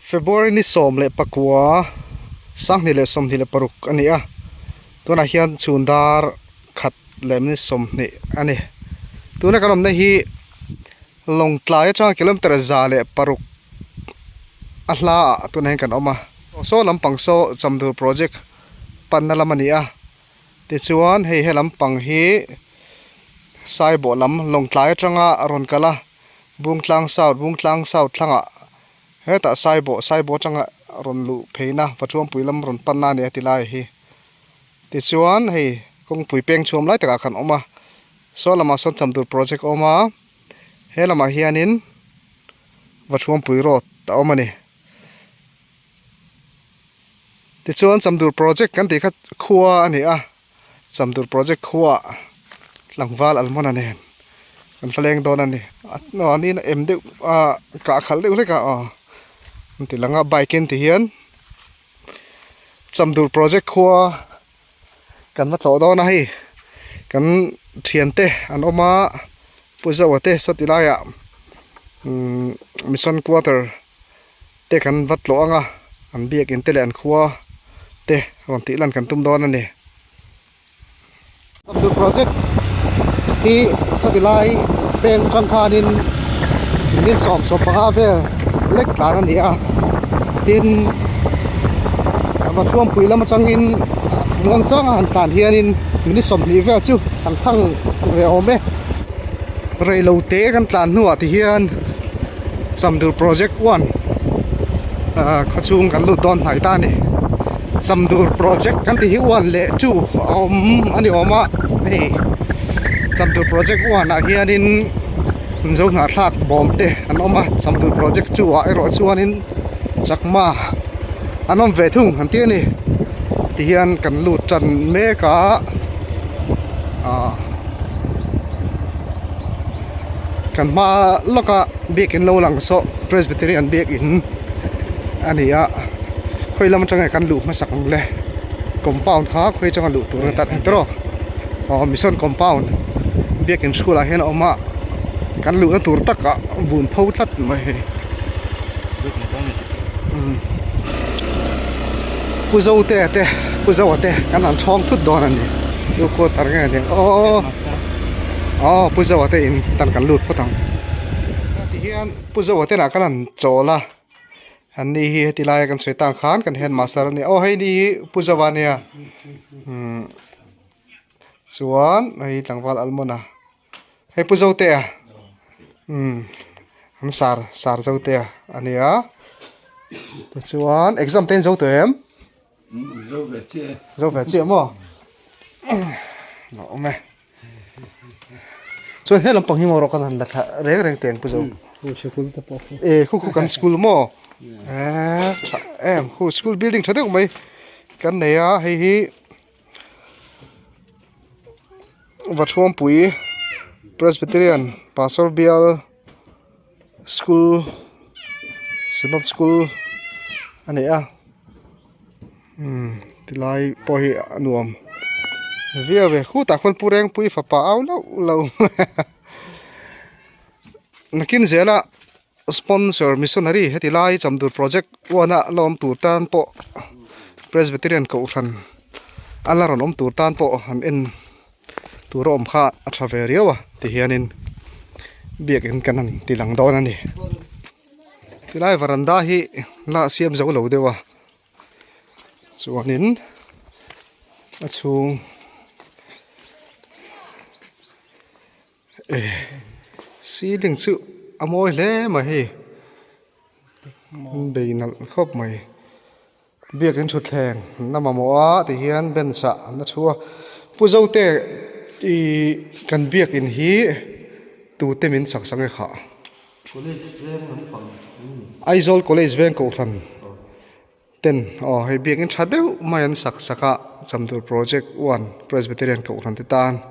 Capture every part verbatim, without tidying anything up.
February ni sawm le pakua, sang hni le sawmhni le paruk a ni a. Tunah hian chhun dar khat lem ni sawmhni a ni. Tuna kan awmna hi Lawngtlai aṭanga kilometer za le paruk a hla a tunah hian kan awm a. Saw lampang saw Chamdur project panna lam a ni a. Tichuan hei he lampang hi Saibo lam Lawngtlai aṭanga rawn kal a, Bungtlang South, Bungtlang South thlangah, hetah Saibo, Saibo aṭanga rawn luh pheina, Vaṭhuampui lam rawn panna a ni a ti lai hi. Tichuan hei kawngpui peng chhuam lai takah kan awm a, saw lamah sawn Chamdur project a awm a, he lamah hianin Vaṭhuampui road a awm a ni. Tichuan Chamdur project kan tih kha khua a ni a, Chamdur project khua tlangval almona nen kan hla leng dawn a ni. A, a ni na em deuh a, kah khal deuh hlek a, aw, an ti lang a, bike in ti hian Chamdur project khua kan va tlawh dawn a, hei kan ṭhiante an awm a, Pu Zoa te saw ti laiah, umm, Mission Quarter te kan va tlawh ang a, an biak in te leh an khua te rawn tih lan kan tum dawn a ni. Chamdur project hi saw ti lai peng aṭang khanin minute sawm, sawm panga vel lek tlan a ni a. Tin, Vaṭhuampui lam aṭangin Muangchanga han tlan hianin minute sawmhnih vel chu an thang ve awm e. Reilote kan tlan hnuah ti hian Chamdur Project one, ah, khaw chhung kan lut dawn hnai ta a ni. Chamdur Project kan tih hi one leh two a awm a ni awm a, hei, Chamdur Project one ah hianin Zohnahthlak bawm te an awm a, Chamdur Project two ah erawh chuanin Chakma an awm ve thung an ti a ni. Ti hian kan lut ṭan mek a, a, kan hma lawka biak in lo lang saw Presbyterian biak in a ni a, khawi lam aṭanga kan luh hmasak ang le, compound kha khawi aṭanga luh tur a ni ta tiraw. Aw, Mission Compound, biak in school ah hian a awm a, kan luhna tur takah vun pho tlat mai hei. Mm. Pu Zote te, Pu Zoa te kan han ṭhawng thut dawn a ni. Lu quarter nge ni. Aw. Aw, Pu Zoa te in tan kan lut phawt ang. Ti hian Pu Zoa te na kan han chawl a. An ni hi heti lai kan sawi tang khan kan headmaster a ni. Aw, hei ni hi Pu Zoa nia. Hmm. Chuan hei tlangval almona. Hei Pu Zotea. Hmm. An sir, sir Zotea a nia. Tichuan exam te in zo tawh em? Hmm, zo ve chiah. Zo ve chiah maw? Lo awm e. Chuan he lampang hi maw rawh kan han la thla reng reng teng Pu Zo. Hmm, khu school te pawh khu. E, khu, khu kan school maw? Yeah. E, ṭha em, khu school building ṭha deuh mai kan nei a, hei hi Vaṭhuampui Presbyterian Pastor Bial School, Synod School a ni a. Hmm, tilai pawh hi a nuam viau ve. Khutah khuan Pu Rengpui fapa au lo lo. Nakin zela sponsor missionary heti lai Chamdur Project one-a la awm tur tan pawh Presbyterian Kohhran a la rawn awm tur tan pawh han en tur a awm kha a ṭha ve riau a, ti hianin biak in kan han ti lang dawn a ni. Tilai veranda hi la siam zo lo deuh a, chuanin a chhung, eh, ceiling chu a mawi hle mai hi. Bei nalh khawp mai. Biak in thutthleng na mamawh a, ti hian bench-ah na thu a. Pu Zote, i, kan biak in hi tute min sak sak e kha. College veng lampang. Aizawl College veng Kohhran. Oh. Ten, aw, hei biak in ṭha deuh mai an sak sak a, Chamdur Project one, Presbyterian Kohhran te tan.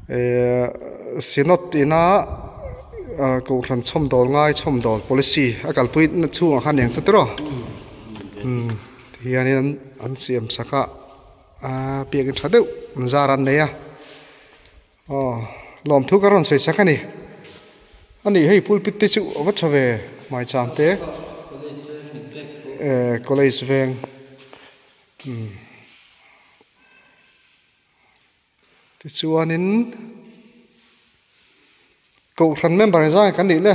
Eh, Synod ina, ah, Kohhran chhawmdawl ngai, chhawmdawl policy a kalpuina chhungah khan eng chu tiraw. Hmm, ti hianin an, an siam sak a, ah, biak in ṭha deuh an zar an nei a. Aw, lawmthu ka rawn sawi sak a ni. A ni hei pulpit te chu a va ṭha ve, maicham te. eh, college veng. Hmm. Tichuanin, kohran member zang kan ni le.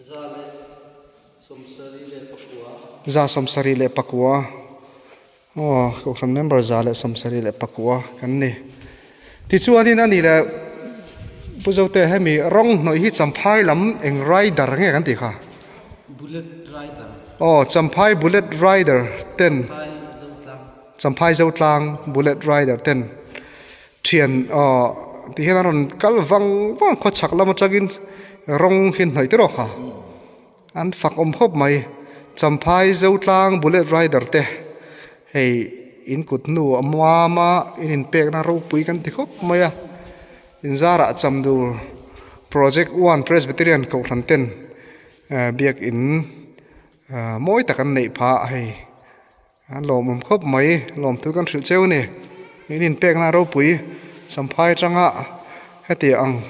Za le sawmsari le pakua. Za sawmsari le pakua. Aw, kohran member za le sawmsari le pakua kan ni. Tichuanin a ni le, Pu Zote, hemi rawng hnawih hi Champhai lam eng rider nge kan ti kha? Bullet Rider. Aw, Champhai Bullet Rider ten. Champhai Zotlang. Champhai Zotlang Bullet Rider ten. Ṭhian, aw, ti hian a rawn kal vang vang, khaw chhak lam aṭangin rawng hi hnawih tiraw kha. An fak awm khawp mai. Champhai Zotlang Bullet Rider te. Hei, in kut hnu a muam a, in inpekna ropui kan ti khawp mai a. In zarah Chamdur Project One Presbyterian Kohhran ten, eh, biak in, eh, mawi tak an neih phah hei. A lawmawm khawp mai, lawmthu kan hrilh cheu ni. In inpekna ropui, Champhai aṭanga heti ang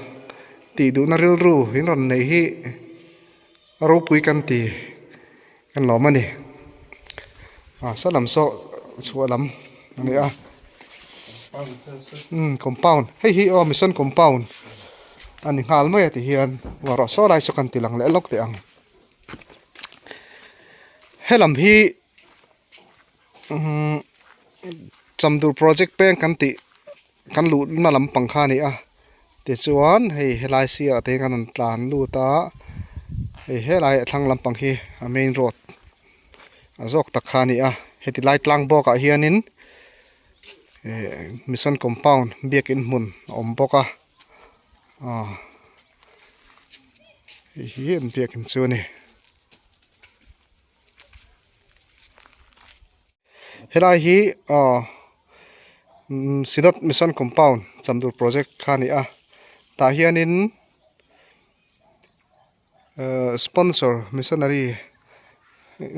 tih duhna rilru in rawn neih hi ropui kan ti, kan lawm a ni. A, salam saw chhuah lam a ni a. Hmm, compound. Hei hi, aw, mission compound a ni nghal mai a ti hian, varawh saw lai saw kan ti lang leh lawk teh ang. He lam hi, umm, Chamdur Project peng kan tih, kan luhna lampang kha a ni a. Tichuan, hei, helai sirah te kan rawn tlan lut a. Hei, helai a thlang lampang hi a main road a zawk tak kha a ni a. Heti lai tlang bawkah hianin, eh, mission compound biakin hmun a awm bawk a. Ah, hei hi an biakin chu a ni. Helai hi, ah, mm, Synod Mission Compound, Chamdur Project kha a ni a. Tah hianin, eh, sponsor missionary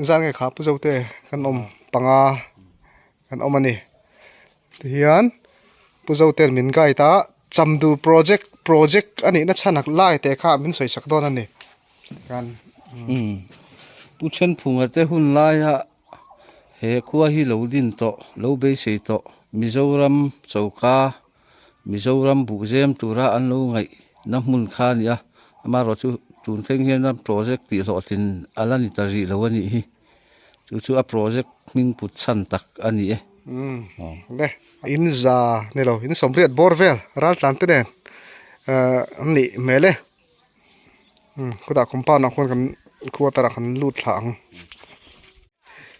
zan nge kha Pu Zote kan awm panga kan awm a ni. Tihian Pu Zoten min guide a, Chamdur Project, project a nihna chhan lai te kha min sawisak dawn a ni. Kan, mm. Mm. Pu Ṭhenphunga te hun laia he khua hi lo din tawh, lo beisei tawh, Mizoram choka, Mizoram buh zem tura an lo ngaihna hmun kha a ni a. Amarawh chu tun thleng hian a project tih hlawhtlin a la ni ta rih lo a nih hi. Chu chu a project hming put chhan tak a ni e. Mm. Aw. Le, in za ni lo, in sawmriat bawr vel, Raltlan te nen, eh, an nih hmel e. Hmm, khutah compound-ah khuan kan, quarter-ah kan lut thla ang.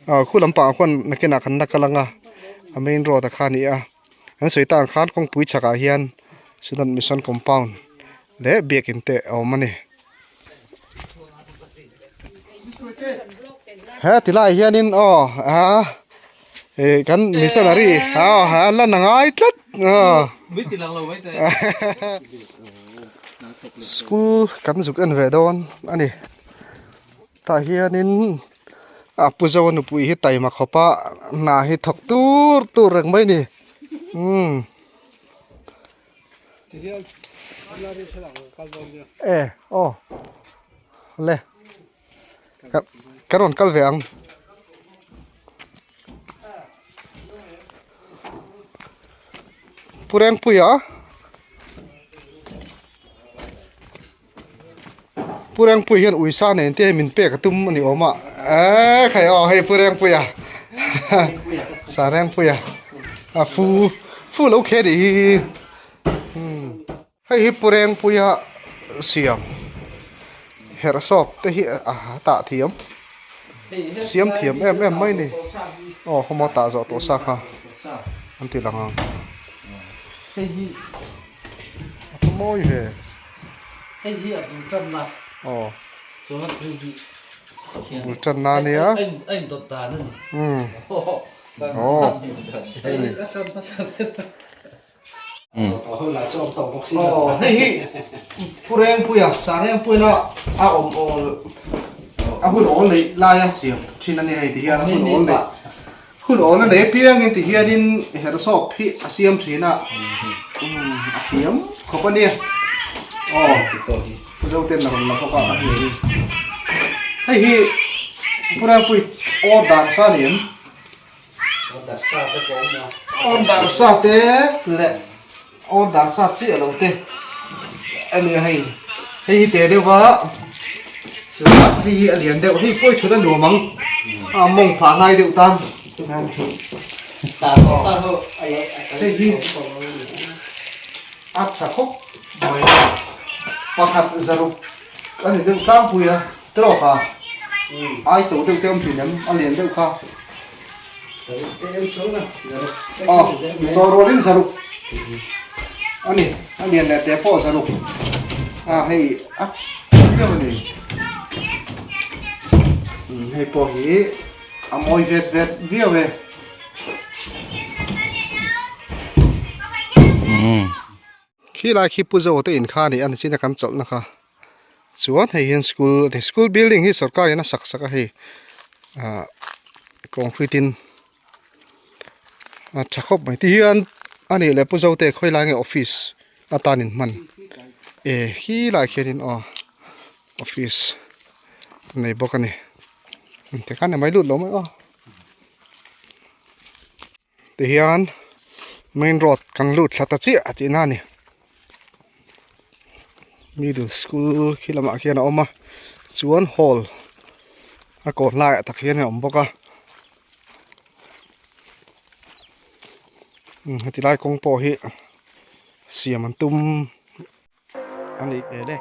Ah, khu lampangah khuan nakinah kan la kal ang a, a main road-a kha a ni a. Kan sawi ta ang khan kawngpui chhakah hian Synod Mission Compound leh biakin te a awm a ni. He tilai hianin, aw, a, eh, kan missionary, aw, a la na ngai tlat, aw. School kan zuk en ve dawn a ni. Tah hianin, a, Pu Zo nupui hi taima khawpa hna hi thawk tur tur reng mai ni. Hmm. Eh, aw. Le. Ka, ka rawn kal ve ang. Pu Rengpuia. Pu Rengpui hian uisa nen te min pek a tum a ni awm a. Eh, khai aw, hei Pu Rengpuia. Sa Rengpuia. A fu, fu lo khe di hi. Hmm. Hei hi Pu Rengpuia siam. Her sawp te hi a, a tah thiam. Siam thiam em em mai ni. Aw, khawmaw tah zawh tawh sa kha. An ti lang ang. Hei hi. A khawmawi ve. Hei hi a bul ṭanna. Aw. Saw hei hi. Bul ṭanna a nia. Hei, hei, hei, hei dawt dan a ni. Hmm. Aw. Hei hi a ṭan hmasa. Mm. Aw, hei hi, Pu Rengpuia, Sa Rengpuia a awm awl, a hun awl nei laia siam ṭhin a ni hei ti hian, a hun awl nei. Hun awl a nei apiangin ti hianin her sawp hi a siam ṭhin a. Mm, a thiam khawp a nia. Aw, Pu Zoten la rawn la bawk a, a hei hi. Hei hi, Pura pui order sa ni em? Order sa te pawh a ni a. Order sa te le order sa chi a lo te. A ni hei. Hei hi te deu va. Chu hi a lian deu. Hei poi chu ta nuom ang. A mawng pha hlai deu tan. Ta sa ho. Hei hi. A ṭha khawp mai. Pakhat zaruk a ni deu tlangpui a. Tro kha. Hmm. Ai to deu te um ti lem, a lian deu kha. Zaruk te em chau na. Zaruk te. Oh, em em. Chaw ruolin zaruk. Hmm. A ni, a lian le te pawh zaruk. A, hei, a, viau a ni. Hmm, hei pawh hi a mawi vet vet viau e. Hmm. Khi lai khi Pu Zo te in kha ni a ni china kan chawlhna kha. Chuan hei hian school, school building hi sawrkarin a sak sak a hei. Ah, concrete-in a ṭha khawp mai. Ti hian a nih leh Pu Zo te khawi lai nge office atan in hman. E, khi lai khianin aw, office nei bawk a ni. Te khan a mai lut lo mai aw. Ti hian main road kan lut thla ta chiah a tihna a ni. Middle school khi lamah khian a awm a, chuan hall a kawn laiah tak hian a awm bawk a. Hmm, heti lai kawng pawh hi siam an tum. A ni e le.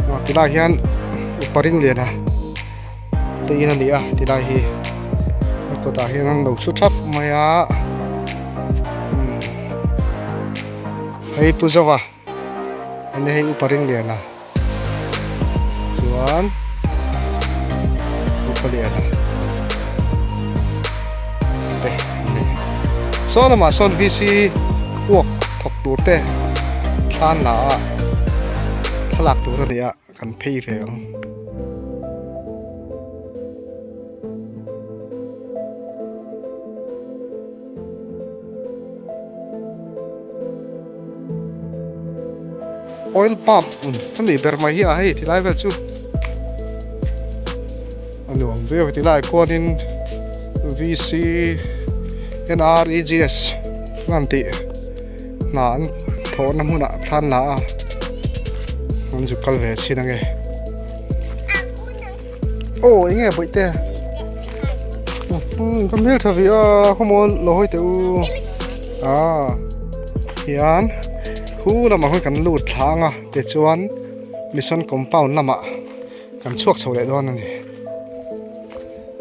Aw, ti lai hian Upa Ringliana te in a ni a, ti lai hi. A kawtah hian an lo thu thap mai a. Hmm. Hei Pu Zova. Ani hei Upa Ringliana. Chuan Upa Liana. Te, te. Sawn lamah sawn V C walk thawk tur te thlan la a, thlalak tur a ni a, kan phei ve ang. Oil pump, um, a ni ber mai hi a hei, ti lai vel chu. A nuam viau, ti lai khuanin V C N R E G S an tih. Hna an thawhna hmunah thlan la a. An zuk kal ve chin ang e. Aw, eng nge bawih te? Hmm, ka hmel ṭha viau a, khawmawl lo hawi teh u. A, hian, khu lamah khuan kan lut thla ang a, tichuan mission compound lamah kan chhuak chho leh dawn a ni.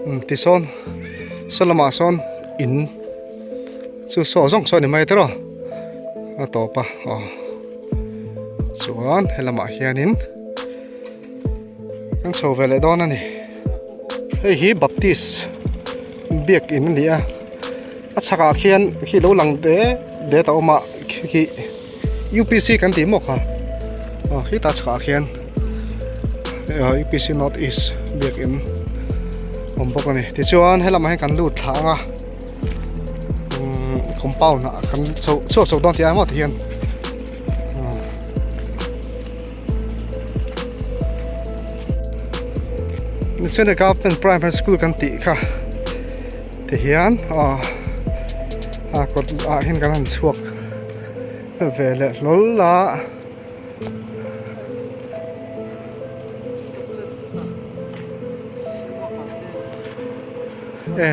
Hmm, ti sawn, sawn lamah sawn in chu saw zawng saw ni mai tiraw. A tawp a, aw. Chuan, he lamah hianin, kan chho ve leh dawn a ni. Hei hi Baptist biak in a ni a. A chhakah khian khi lo lang de, de ta awm a, khi, khi U P C kan ti maw kha. Aw, khi ta chhakah khian, eh, U P C North East biak in awm bawk a ni. Tichuan, he lamah hian kan lut thla ang a. Umm, Compound-a kan chho, chhuak chho dawn ti a maw ti hian. Hmm. Ni chuan Government Primary School kan tih kha. Ti hian, a, a kawtah hian kan han chhuak ve leh hlawl a. E,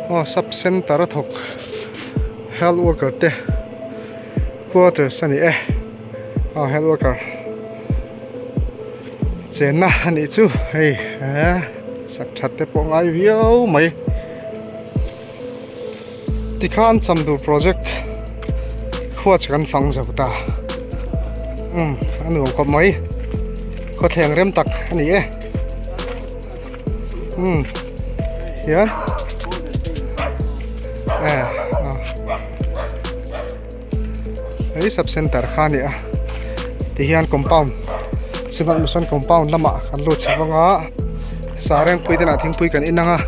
aw, sub centre a thawk, health worker te quarters a ni e. Aw, health worker chenna a nih chu hei, e, sak ṭhat te pawh ngai viau mai. Tikhan Chamdur project khua chu kan fang zo ta. Um, a nuam khawp mai. Khawthleng rem tak a ni e. Um, hian. E, a. Hei sub centre kha a ni a. Ti hian compound, Singngat Mission compound lamah kan lut chho vang a. Sarengpui tenah thingpui kan in ang a.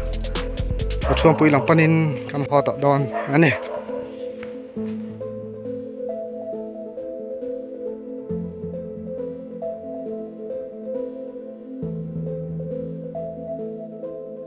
Pathumpuii lang panin kan haw ta dawn a ni.